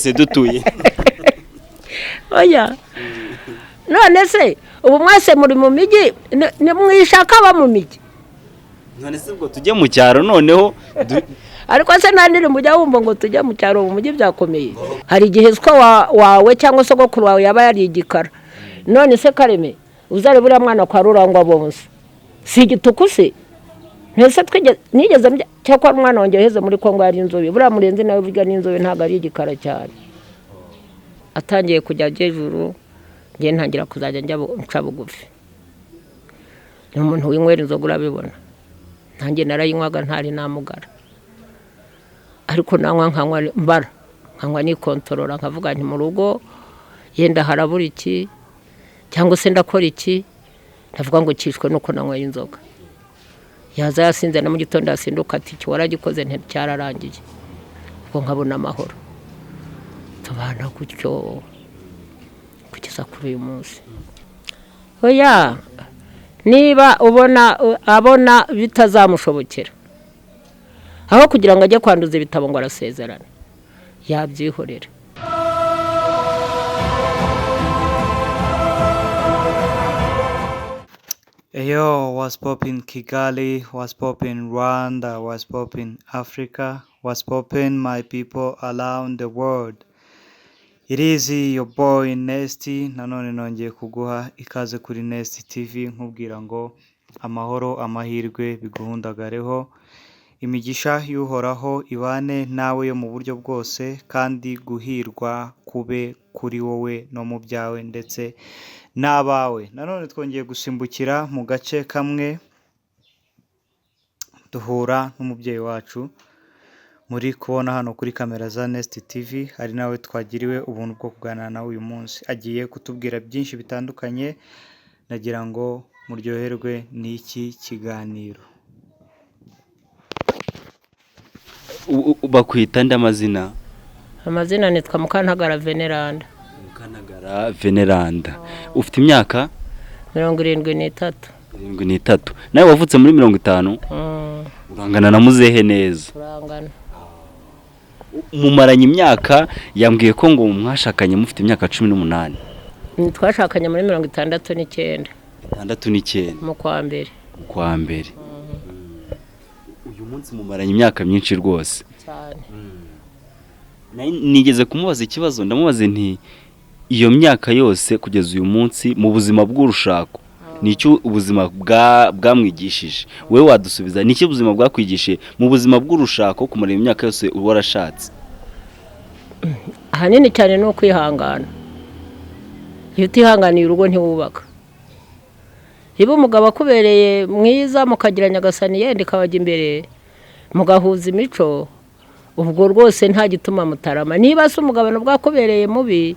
Twese dutuye. Oya, none se ubu mwese muri mu mijyi, mwishaka aba mu mijyi? None se ubwo tujye mu cyaro noneho? Ariko se nta ndirimbo ujya wumva ngo tujye mu cyaro, mu mujyi byakomeye? Hari igihe siko wawe cyangwa sogokuru wawe yaba yari igikara. None se Kareme, uzare buriya mwana kwa Rurangwa bonse si igituku se? Ntese nigeze cyakora umwana wanjye waheze muri Kongo yari inzobe. Buriya Murenzi nawe burya n'inzobe, ntabwo ari igikara cyane. Atangiye kujya ajya ejuru, njye ntangira kuzajya njya nca bugufi. Ni umuntu winywera inzoga, urabibona. Nanjye narayinywaga, ntari namugara, ariko nanywa nkanywa mbara, nkanywa nikontorora, nkavuga nti mu rugo yenda harabura iki, cyangwa se ndakora iki. Ndavuga ngo cyishwe nuko nanyweye inzoga. Yaza yasinze, na mu gitondo yasinduka ati iki waragikoze? Nticyararangiye. Ubwo nkabona amahoro, tubana gutyo kugeza kuri uyu munsi. Oya, niba ubona abona bitazamushobokera, aho kugira ngo ajye kwanduza ibitabo ngo arasezerana, yabyihorera. Eyo, what's poppin Kigali, what's poppin Rwanda, what's poppin Africa, what's poppin my people around the world. It is your boy Nesty, nanone nongeye kuguha ikaze kuri Nesty TV, nkubwira ngo amahoro, amahirwe biguhundagareho, imigisha y'Uhoraho ibane nawe yo mu buryo bwose, kandi guhirwa kube kuri wowe no mu byawe ndetse n'abawe. Nanone twongeye gusimbukira mu gace kamwe, duhura n'umubyeyi wacu muri kubona hano kuri kamera za Nest TV, ari nawe twagiriwe ubuntu bwo kuganira nawe uyu munsi. Agiye kutubwira byinshi bitandukanye, nagira ngo muryoherwe n'iki kiganiro. Bakwita nde amazina? Amazina nitwa Mukantagara Veneranda. Mukantagara Veneranda, ufite imyaka? 73. 73. Nawe wavutse muri 50? Mm. Urangana na muzehe neza. Turangana. Mumaranye imyaka, yambwiye ko ngo mwashakanye mufite imyaka 18. Twashakanye muri 69. 69. Mu kwa mbere. Kwa mbere. Uyu munsi mumaranye imyaka myinshi rwose. Cyane. Nigeze kumubaza ikibazo, ndamubaza nti iyo myaka yose kugeza uyu munsi mu buzima bw'urushako, ni icyo ubuzima bwamwigishije? Wowe wadusubiza, ni icyo ubuzima bwakwigishije mu buzima bw'urushako, kumara iyo myaka yose warashatse? Ahanini cyane ni ukwihangana. Iyo utihanganiye urugo ntiwubaka. Niba umugabo akubereye mwiza, mukagira nyagasani yenda ikabajya imbere, mugahuza imico, ubwo rwose nta gituma mutarama. Niba se umugabo nabwo akubereye mubi,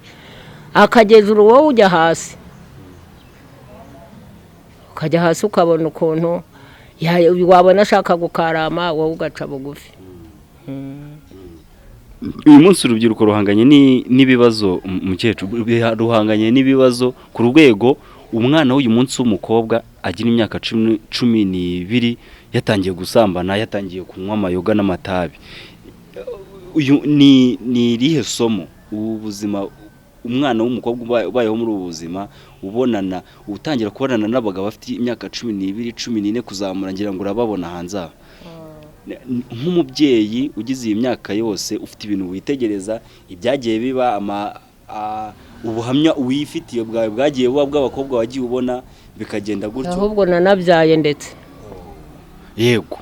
akageza wowe ujya hasi, ukajya hasi, ukabona ukuntu wabona ashaka gukarama, wowe ugaca bugufi. Uyu munsi urubyiruko ruhanganye n'ibibazo, mukecuru, ruhanganye n'ibibazo ku rwego umwana w'uyu munsi w'umukobwa agira imyaka 12 yatangiye gusambana, yatangiye kunywa amayoga n'amatabi. Uyu ni irihe somo ubu buzima, umwana w'umukobwa ubayeho muri ubu buzima, ubonana, utangira kubonana n'abagabo bafite imyaka 12, 14 kuzamura, ngira ngo urababona hanze aha. Nk'umubyeyi ugize iyi myaka yose, ufite ibintu witegereza, ibyagiye biba, ubuhamya wifitiye bwawe bwagiye buba bw'abakobwa wagiye ubona bikagenda gutyo. Ahubwo nanabyaye ndetse. Yego,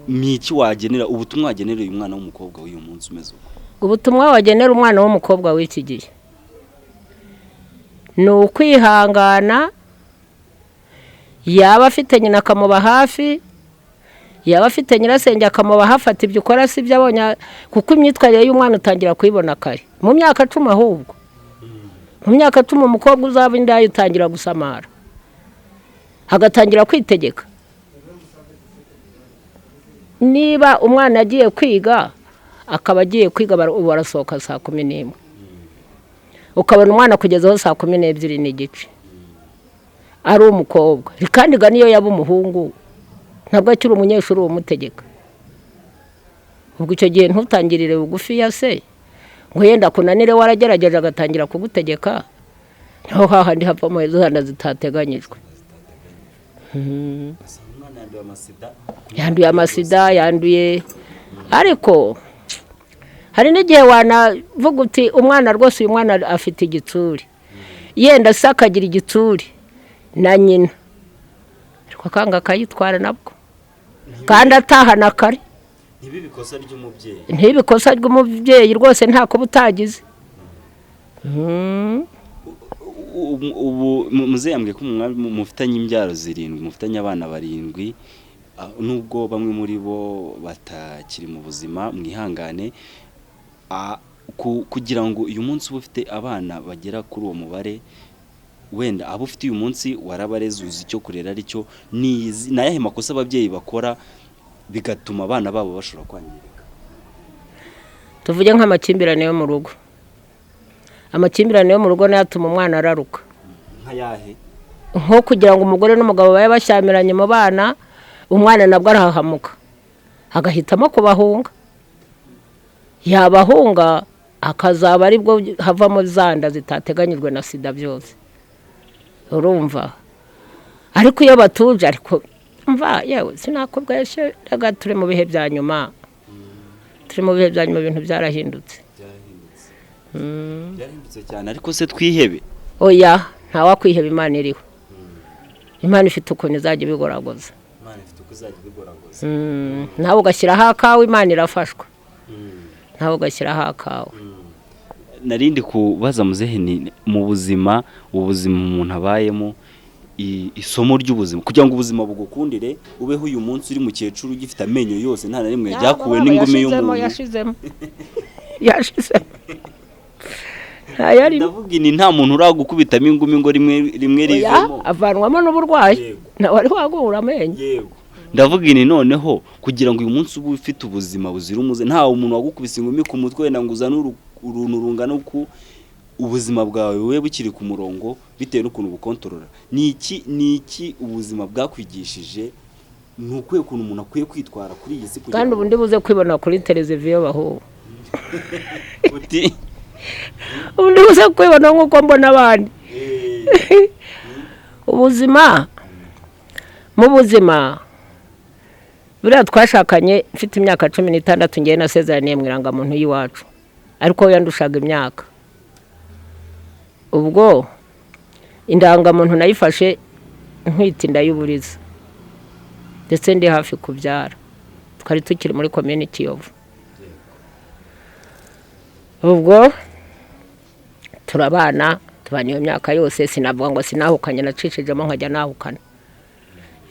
ni iki wagenera, ubutumwa wagenera uyu mwana w'umukobwa w'uyu munsi umeze uko? Ubutumwa wagenera umwana w'umukobwa w'iki gihe ni ukwihangana. Yaba afite nyina akamuba hafi, yaba afite nyirasenge akamuba hafi, ati ibyo ukora si ibyo abonye. Kuko imyitwarire y'umwana utangira kuyibona kare, mu myaka 10. Ahubwo mu myaka 10 umukobwa uzaba indaya utangira gusamara, agatangira kwitegeka. Niba umwana agiye kwiga, akaba agiye kwiga, ubu arasohoka saa 11, ukabona umwana kugezaho saa 12:30 ari umukobwa. Kandi ga niyo yaba umuhungu, ntabwo akiri umunyeshuri umutegeka. Ubwo icyo gihe ntutangirire bugufi ya se. Ngo yenda kunanire waragerageje agatangira kugutegeka, niho hahandi havamo izo zitateganyijwe. Yanduye amasida, yanduye. Ariko hari n'igihe wanavuga uti umwana rwose, uyu mwana afite igitsuri, yenda se akagira igitsuri na nyina, ariko akanga akayitwara nabwo kandi atahana kare. Ntibikosa ry'umubyeyi rwose, nta kuba utagize. Ubu muzeyambwe ko mufitanye imbyaro 7, mufitanye abana 7, nubwo bamwe muri bo batakiri mu buzima, mwihangane. Kugira ngo uyu munsi uba ufite abana bagera kuri uwo mubare, wenda abo ufite uyu munsi warabareze, uzi icyo kurera aricyo. Ni ayahe makosa ababyeyi bakora bigatuma abana babo bashobora kwangirika? Tuvuge nk'amakimbirane yo mu rugo. Amakimbirane yo mu rugo nayo atuma umwana araruka. Nk'ayahe? Nko kugira ngo umugore n'umugabo babe bashyamiranye mu bana, umwana nabwo arahahamuka agahitamo kubahunga. Yabahunga akazaba aribwo havamo zanda zitateganyijwe na sida byose, urumva. Ariko iyo batuje, ariko mva yewe sinakubweshe, rega turi mu bihe bya nyuma, turi mu bihe bya nyuma, ibintu byarahindutse. Byarahindutse cyane. Ariko se twihebe? Oya, ntawakwiheba, Imana iriho. Imana ifite ukuntu izajya ibigoragoza. Imana ifite uko izajya ibigoragoza. Nawe ugashyiraho akawe, Imana irafashwa. Nawe ugashyiraho akawe. Narindi kubaza muzehe, ni mu buzima, ubuzima umuntu abayemo, isomo ry'ubuzima kugira ngo ubuzima bugukundire, ubeho uyu munsi uri mukecuru ugifite amenyo yose, nta na rimwe ryakuwe n'ingumi y'umuntu. Yashizemo, yashizemo. Ndavuga ni nta muntu uragukubitamo ingumi ngo rimwe rimwe rivemo, avanwamo n'uburwayi, nawe ari wagura amenyo. Yego, ndavuga ini noneho kugira ngo uyu munsi ube ufite ubuzima buzira umuze, nta umuntu wagukubise ingumi ku mutwe wenda ngo uzane uruntu rungana uku, ubuzima bwawe bube bukiri ku murongo bitewe n'ukuntu bukontorora. Ni iki ubuzima bwakwigishije? Ni ukwiye ukuntu umuntu akwiye kwitwara kuri iyi si kugira kandi ubu ndibuze kwibona kuri televiziyo baho. Uti ubu ndibuze kwibona nk'uko mbona abandi. Ubuzima, mu buzima buriya twashakanye mfite imyaka 16, ngiye nasezeraniye mu irangamuntu y'iwacu, ariko we yandushaga imyaka. Ubwo indangamuntu nayifashe ntwite inda y'uburiza, ndetse ndi hafi kubyara, twari tukiri muri komini Kiyovu. Ubwo turabana, tubana iyo myaka yose, sinavuga ngo sinahukanye, nacishijemo nkajya nahukana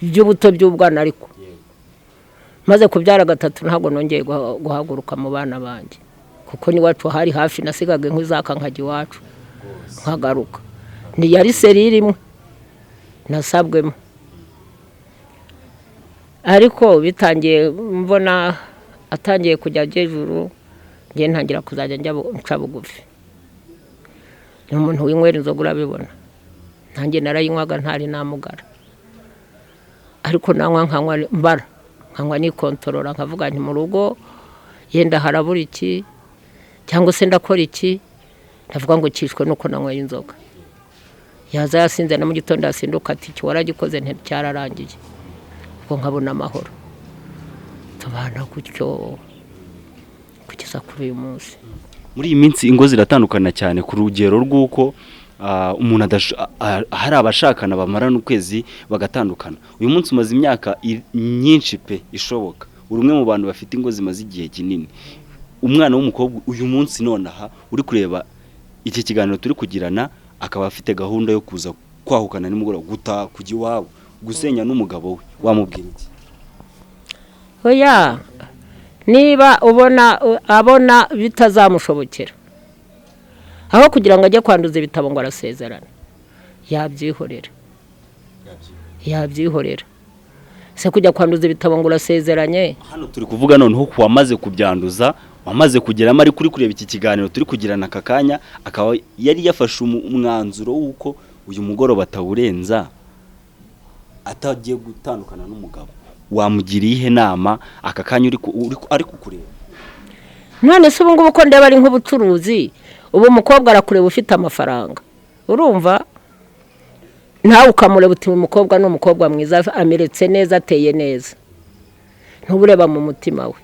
iby'ubuto by'ubwana. Ariko maze kubyara 3 ntabwo nongeye guhaguruka mu bana banjye, kuko n'iwacu hari hafi, nasigaga inkwi zaka nkajya iwacu nkagaruka. Ni yari serire imwe nasabwemo. Ariko bitangiye mbona atangiye kujya hejuru, ngiye ntangira kuzajya njya nca bugufi. Ni umuntu winywera inzoga urabibona, nanjye narayinywaga ntari namugara, ariko nanywa nkanywa mbara, nkanywa nikontorora, nkavuga nti mu rugo yenda harabura iki cyangwa se ndakora iki, ndavuga ngo kishwe nuko nanyweye inzoga. Yaza yasinze na mu gitondo yasinduka ati iki waragikoze nticyararangiye, ubwo nkabona amahoro. Tubana gutyo kugeza kuri uyu munsi. Muri iyi minsi ingo ziratandukana cyane ku rugero rw'uko umuntu hari abashakana bamarana ukwezi bagatandukana. Uyu munsi umaze imyaka myinshi pe ishoboka, uri umwe mu bantu bafite ingo zimaze igihe kinini. Umwana w'umukobwa uyu munsi nonaha uri kureba iki kiganiro turi kugirana, akaba afite gahunda yo kuza kwahukana nimugoroba, gutaha kujya iwabo, gusenya n'umugabo we, wamubwira iki? Oya, niba ubona abona bitazamushobokera, aho kugira ngo ajye kwanduza ibitabo ngo arasezerana, yabyihorera, yabyihorera. Se kujya kwanduza ibitabo ngo urasezeranye? Hano turi kuvuga noneho ku wamaze kubyanduza, wamaze kugeramo, ari kuri kureba iki kiganiro turi kugirana aka kanya, akaba yari yafashe umwanzuro w'uko uyu mugoroba atawurenza atagiye gutandukana n'umugabo. Wamugiriye ihe nama aka kanya ari kukureba? None se ubu ngubu ko ndeba ari nk'ubucuruzi, ubu umukobwa arakureba ufite amafaranga, urumva nawe ukamureba uti: "Uyu mukobwa ni umukobwa mwiza, ameretse neza, ateye neza." Ntubureba mu mutima we,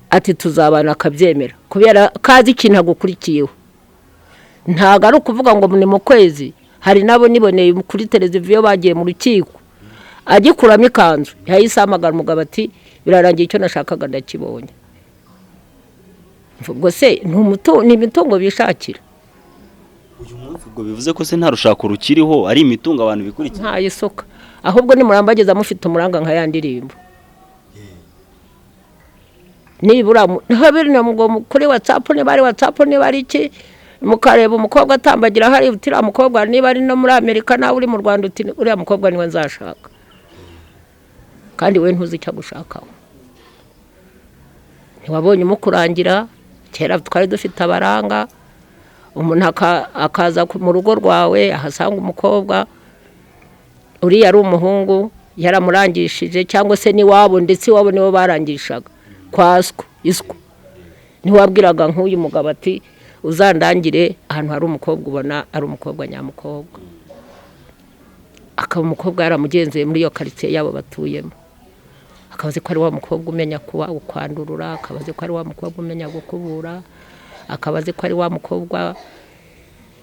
ati: "Tuzabana," akabyemera kubera ko azi ikintu agukurikiyeho. Ntabwo ari ukuvuga ngo ni mu kwezi. Hari n'abo niboneye kuri televiziyo bagiye mu rukiko, agikuramo ikanzu yahise ahamagara umugabo ati: "Birarangiye, icyo nashakaga ndakibonye." Ubwo se ni imitungo bishakira? Uyu munsi ubwo bivuze ko se nta rushako rukiriho, ari imitungo abantu bikurikira? Nta isuka. Ahubwo nimurambagiza mufite umuranga nka ya ndirimbo, nibura habe ngo kuri WhatsApp, niba ari WhatsApp, niba ari iki, mukareba umukobwa atambagira hari, uti: "Uriya mukobwa," niba ari no muri Amerika nawe uri mu Rwanda, uti: "Uriya mukobwa niwe nzashaka." Kandi we ntuzi icyo agushakaho, ntiwabonye umukurangira. Kera twari dufite abaranga, umuntu akaza mu rugo rwawe, ahasanga umukobwa, uriya ari umuhungu yaramurangishije, cyangwa se n'iwabo, ndetse iwabo nibo barangishaga kwa swa iswa. Ntiwabwiraga nk'uyu mugabo ati: "Uzandangire ahantu hari umukobwa ubona ari umukobwa nyamukobwa," akaba umukobwa yaramugenzuye muri iyo karitsiye yabo batuyemo, akaba azi ko ari wa mukobwa umenya kuba kwandurura, akaba azi ko ari wa mukobwa umenya gukubura, akaba azi ko ari wa mukobwa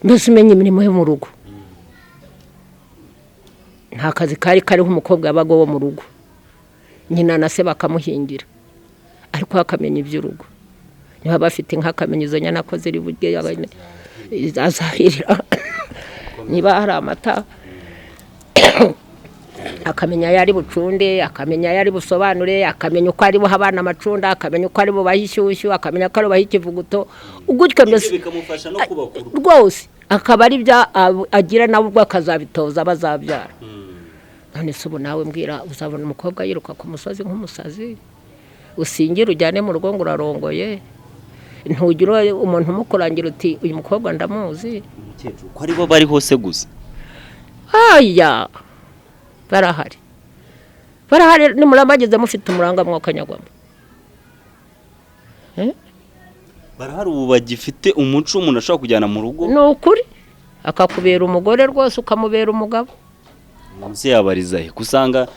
mbese umenya imirimo yo mu rugo. Nta kazi kari kariho, umukobwa yabaga wo mu rugo, nyina na se bakamuhingira, ariko akamenya iby'urugo. Niba bafite inka, akamenya izo nyana ko ziri burye, azahirira, niba hari amata, akamenya ayo ari bucunde, akamenya ayo ari busobanure, akamenya uko ari buha abana amacunda, akamenya uko ari bubahe inshyushyu, akamenya ko ari bubahe ikivuguto, gutyo mbese. Bikamufasha no kubaka urugo. Rwose akaba ari byo agira, nawe ubwo akazabitoza bazabyara. None se ubu nawe mbwira, uzabona umukobwa yiruka ku musozi nk'umusazi, usingire, ujyane mu rugo ngo urarongoye, ntugire umuntu umukurangira uti: "Uyu mukobwa ndamuzi"? Umukecuru, ko aribo bari hose gusa? Aya barahari, barahari. Nimurambagize mufite umuranga mwakanyagwamo. Barahari ubu bagifite umuco umuntu ashobora kujyana mu rugo. Ni ukuri, akakubera umugore rwose, ukamubera umugabo. Munsi yabariza he, ko usanga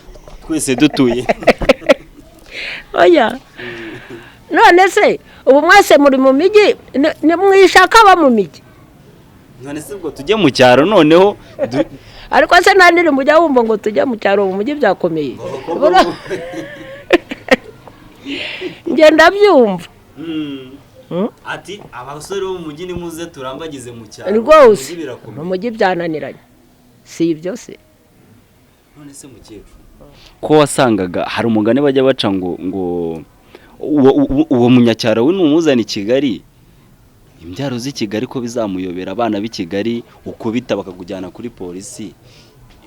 twese dutuye? Oya, none se ubu mwese muri mu mijyi, mwishaka aba mu mijyi? None se ubwo tujye mu cyaro noneho Ariko se nta ndirimbo ujya wumva ngo tujye mu cyaro, mu mujyi byakomeye? Njye ndabyumva. Ati: "Abasore bo mu mujyi nimuze turambagize mu cyaro." Rwose mu mujyi byananiranye, si ibyo se? None se mukecuru, ko wasangaga hari umugani bajya baca ngo uwo munyacyaro we numuzana i Kigali, imbyaro z'i Kigali ko bizamuyobera, abana b'i Kigali ukubita bakakujyana kuri polisi,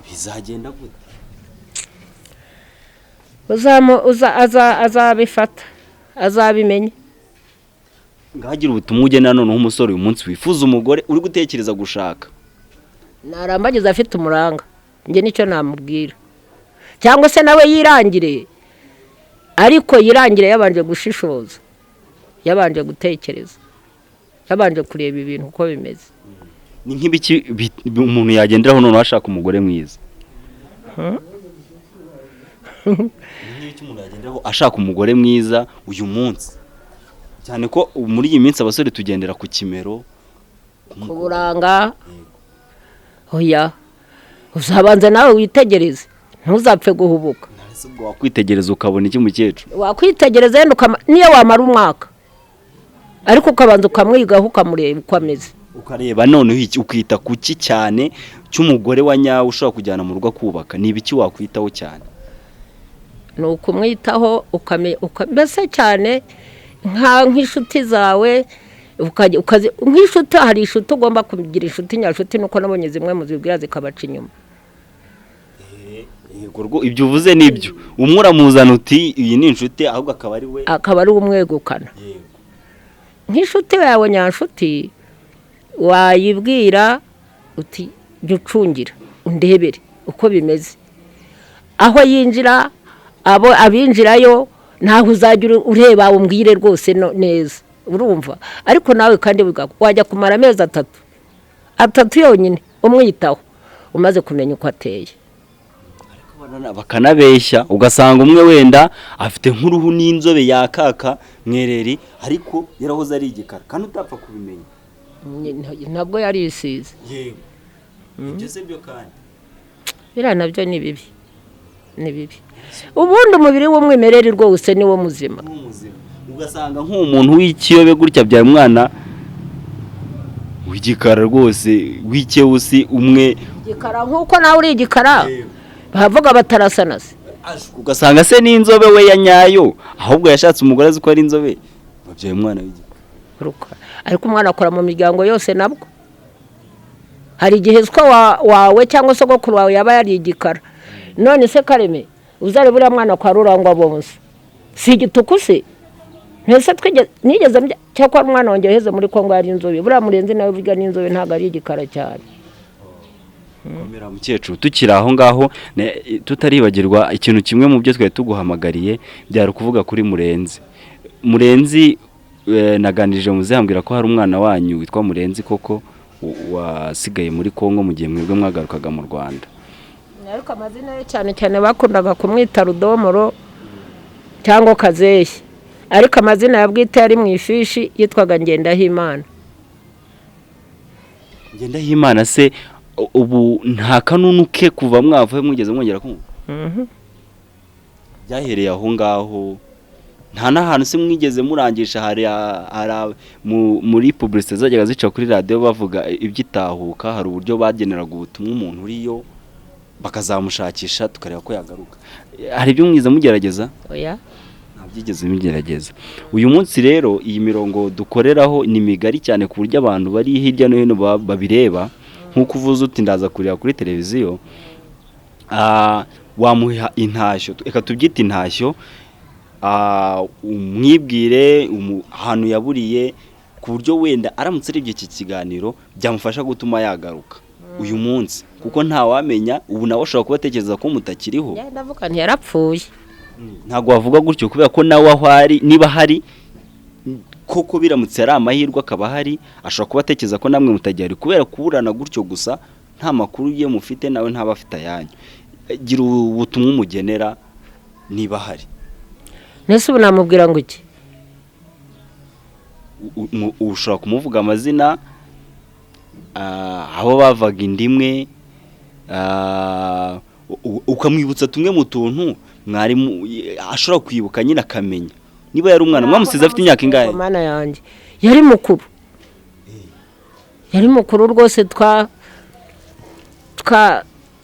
bizagenda gute? Azabifata, azabimenya. Ngahagira ubutumwa ugena noneho umusore uyu munsi wifuza umugore, uri gutekereza gushaka. Narambagiza afite umuranga, njye nicyo namubwira, cyangwa se nawe yirangire, ariko yirangire yabanje gushishoza, yabanje gutekereza, yabanje kureba ibintu uko bimeze. Ni nk'ibiki umuntu yagenderaho noneho ashaka umugore mwiza? Ni nk'ibiki umuntu yagenderaho ashaka umugore mwiza uyu munsi, cyane ko muri iyi minsi abasore tugendera ku kimero? Ku buranga? Oya, uzabanza nawe witegereze, ntuzapfe guhubuka. Ese ubwo wakwitegereza ukabona iki, mukecuru? Wakwitegereza yenda niyo wamara umwaka, ariko ukabanza ukamwigaho, ukamureba uko ameze. Ukareba noneho iki, ukita ku ki cyane cy'umugore wa nyawe ushobora kujyana mu rugo akubaka? Ni ibiki wakwitaho cyane? Ni ukumwitaho, ukamenya mbese cyane nk'inshuti zawe, nk'inshuti. Hari inshuti ugomba kugira, inshuti nyanshuti, nuko nabonye zimwe mu zibwira zikabaca inyuma. Yego, ibyo uvuze nibyo. Umwe uramuzana uti: "Iyi ni inshuti," ahubwo akaba ari we. Akaba ari we umwegukana. Nk'inshuti yawe nyanshuti, wayibwira uti: "Jya ucungira undebere uko bimeze, aho yinjira, abo abinjirayo." Naho uzajya ureba umbwire rwose neza, urumva? Ariko nawe kandi wajya kumara amezi atatu atatu yonyine umwitaho, umaze kumenya uko ateye. Bakanabeshya, ugasanga umwe wenda afite nk'uruhu n'inzobe yakaka mwereri, ariko yarahoze ari igikara, kandi utapfa kubimenya. Ntabwo yarisize. Yego, ibyo si byo kandi. Biriya nabyo ni bibi, ni bibi. Ubundi umubiri w'umwimerere rwose ni wo muzima. Ugasanga nk'umuntu w'ikiyobe gutya abyaye umwana w'igikara rwose, w'ikewusi umwe. Igikara nk'uko nawe uri igikara, bavuga batarasana se. Ugasanga se n'inzobe we ya nyayo, ahubwo yashatse umugore azi ko ari inzobe, babyaye umwana w'igikara. Ariko umwana akora mu miryango yose nabwo. Hari igihe siko wawe cyangwa sogokuru wawe yaba yari igikara. None se Kareme, uzarebe uriya mwana kwa Rurangwa bonsa, si igituku se? Ntese nigeze cyakora umwana wanjye waheze muri Kongo yari inzobe. Buriya Murenzi nawe burya n'inzobe, ntabwo ari igikara cyane. Komera mukecuru. Tukiri aho ngaho, tutaribagirwa ikintu kimwe mu byo twari tuguhamagariye, byari ukuvuga kuri Murenzi. Murenzi, naganirije muzehe, ambwira ko hari umwana wanyu witwa Murenzi koko wasigaye muri Kongo mu gihe mwebwe mwagarukaga mu Rwanda. Ariko amazina ye cyane cyane bakundaga kumwita Rudomoro cyangwa Kazehe, ariko amazina ya bwite yari mu ifishi yitwaga Ngendahimana. Ngendahimana se ubu nta kanunu ke kuva mwava mwigeze mwongera kumva? Byahereye aho ngaho, nta n'ahantu se mwigeze murangisha? Hari muri publicité zajyaga zica kuri radiyo bavuga iby'itahuka, hari uburyo bageneraga ubutumwa umuntu uriyo bakazamushakisha tukareba ko yagaruka. Hari ibyo mwize mugerageza? Oya. Ntabyigeze mugerageza. Uyu munsi rero iyi mirongo dukoreraho ni migari cyane, ku buryo abantu bari hirya no hino babireba, nk'uko uvuze uti ndaza kureba kuri televiziyo. Wamuha intashyo, reka tubyite intashyo, umwibwire ahantu yaburiye, ku buryo wenda aramutse arebye iki kiganiro byamufasha gutuma yagaruka uyu munsi, kuko ntawamenya, ubu nawe ashobora kuba atekereza ko mutakiriho. Ndavuga nti yarapfuye. Ntabwo wavuga gutyo, kubera ko nawe aho ari, niba hari koko, biramutse ari amahirwe akaba ahari, ashobora kuba atekereza ko namwe mutagihari, kubera kuburana gutyo gusa nta makuru ye mufite, nawe ntaba afite ayanyu. Gira ubutumwa umugenera niba ahari. Nese ubu namubwira ngo iki? Ushobora kumuvuga amazina, aho bavaga indimwe, ukamwibutsa tumwe mu tuntu mwarimu ashobora kwibuka nyine, akamenya niba yari umwana. Mwamusize afite imyaka ingahe? Mana yanjye, yari mukuru, yari mukuru rwose.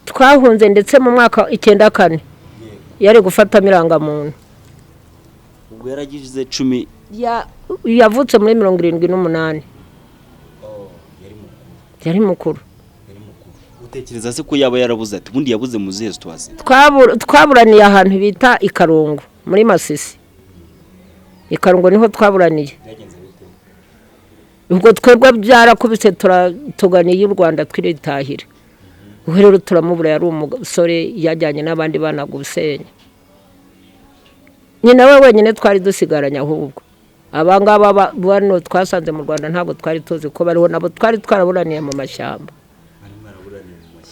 Twahunze ndetse mu mwaka 94, yari gufatamo irangamuntu. Ubwo yaragize 10? Yavutse muri 78, yari mukuru. Utekereza se ko yaba yarabuze ati ubundi yabuze mu zihe situation? Twaburaniye ahantu bita i Karungu muri Masisi. I Karungu niho twaburaniye. Ubwo twebwe byarakubise, tuganiye u Rwanda twiritahira. Ubu rero turamubura. Yari umusore yajyanye n'abandi bana gusenya. Nyina we wenyine twari dusigaranye. Ahubwo abangaba bano twasanze mu Rwanda ntabwo twari tuzi ko bariho, nabo twari twaraburaniye mu mashyamba.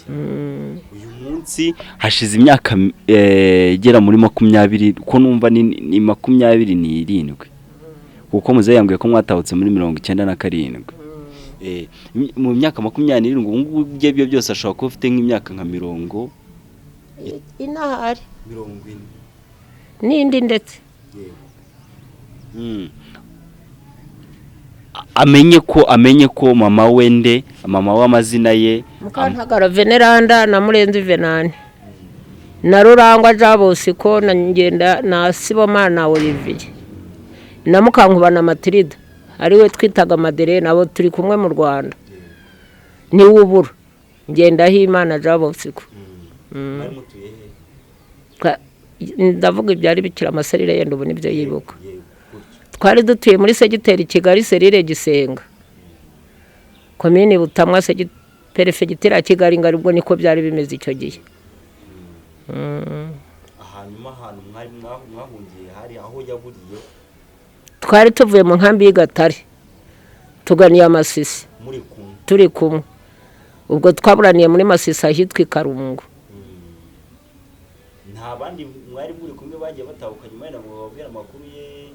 Uyu munsi hashize imyaka igera muri 20, ko numva ni 27, kuko muzehe yambwiye ko mwatahutse muri 97. Mu myaka 27 ubu ngubu, ibyo byo byose ashobora kuba afite nk'imyaka nka mirongo Inahari. 40. N'indi ndetse. Amenye ko mama we nde, mama w'amazina ye? Mukantagara Veneranda na Murenzi Venani na Rurangwa Jean Bosco na Ngenda na Sibomana Olivier na Mukankubana Matilda, ariwe twitaga Madeleine, abo turi kumwe mu Rwanda. Niwe ubura Ngendahimana Jean Bosco. Ndavuga ibyari bikira amaserire, yenda ubu nibyo yibuka. Twari dutuye muri segiteri Kigali, serire Gisenga, komini Butamwa, perefegitura ya Kigali Ngari. Ubwo niko byari bimeze icyo gihe. Hanyuma ahantu mwari mwahungiye hari aho yaburiye. Twari tuvuye mu nkambi y'i Gatare tuganiye Amasisi. Muri kumwe? Turi kumwe. Ubwo twaburaniye muri Masisi ahitwa i Karungu. Nta bandi mwari muri kumwe bagiye batahuka nyuma, yenda ngo bababwire amakuru ye?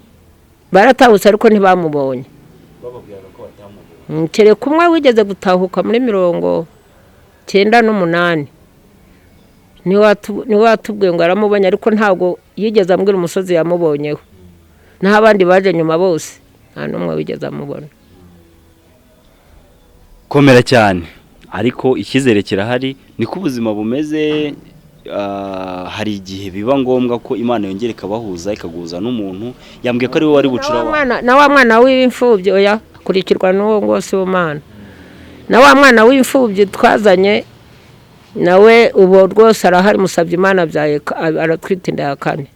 Baratahutse ariko ntibamubonye. Bababwiraga ko batamubonye? Kereka umwe wigeze gutahuka muri 98, niwe watubwiye ngo aramubonye, ariko ntabwo yigeze ambwira umusozi yamubonyeho. Naho abandi baje nyuma bose nta n'umwe wigeze amubona. Komera cyane, ariko icyizere kirahari, niko ubuzima bumeze. Hari igihe biba ngombwa ko Imana yongera ikabahuza, ikaguhuza n'umuntu. Yambwiye ko ari we wari bucura Na wa wawe. Na wa mwana w'imfubyi, oya, akurikirwa n'uwo ngose w'umwana, na wa mwana w'imfubyi twazanye nawe ubu rwose arahari. Musabye Imana abyaye aratwite inda ya kane.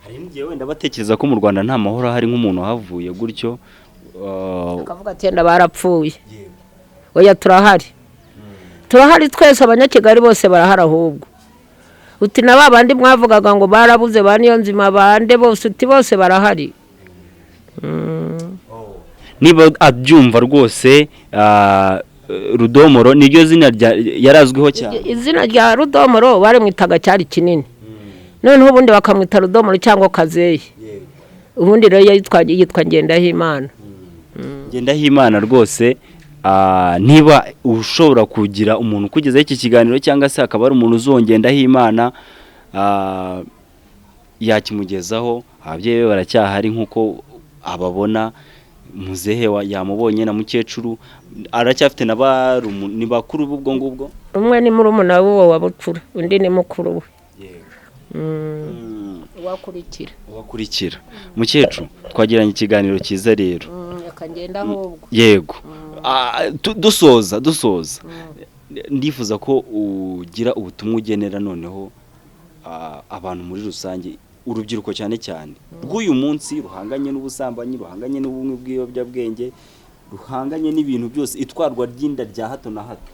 Hari n'igihe wenda batekereza ko mu Rwanda nta mahoro ahari, nk'umuntu uhavuye gutyo Akavuga ati yenda barapfuye. Oya, turahari, turahari twese, Abanyakigali bose barahari. Ahubwo uti na ba bandi mwavugaga ngo barabuze, ba Niyonzima, bande bose, uti bose barahari. Niba abyumva rwose, Rudomoro niryo zina yarazwiho cyane. Izina rya Rudomoro barimwitaga cyari kinini, noneho ubundi bakamwita Rudomoro cyangwa Kazeyi. Ubundi rero yitwa Ngendahimana. Ngendahimana rwose, niba ushobora kugira umuntu ukugezaho iki kiganiro, cyangwa se akaba ari umuntu uzongendaho, yakimugezaho. Ababyeyi be baracyahari nk'uko ababona. Muzehe yamubonye na mukecuru aracyafite, na ni bakuru b'ubwo ngubwo. Umwe ni murumuna w'uwo wa bucura, undi ni mukuru we uwakurikira. Uwakurikira. Mukecuru, twagiranye ikiganiro cyiza rero. Reka ngenda ahubwo. Yego. Dusoza, ndifuza ko ugira ubutumwa ugenera noneho abantu muri rusange, urubyiruko cyane cyane rw'uyu munsi ruhanganye n'ubusambanyi, ruhanganye n'ubumwe bw'ibiyobyabwenge, ruhanganye n'ibintu byose, itwarwa ry'inda rya hato na hato.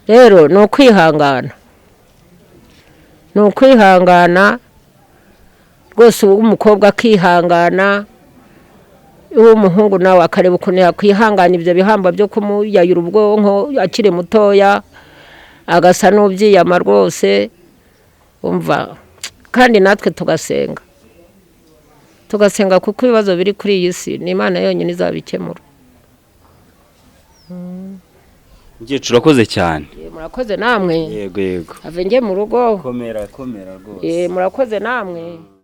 Rero ni ukwihangana, ni ukwihangana rwose. Ubu umukobwa akihangana, uw'umuhungu nawe akareba ukuntu yakwihangana ibyo bihamba byo kumuyayura ubwonko akiri mutoya, agasa n'ubyiyama rwose. Umva, kandi natwe tugasenga, tugasenga, kuko ibibazo biri kuri iyi si ni Imana yonyine izabikemura. Mukecuru, urakoze cyane. Murakoze namwe. Yego. Ave njye mu rugo. Komera, komera rwose. Murakoze namwe.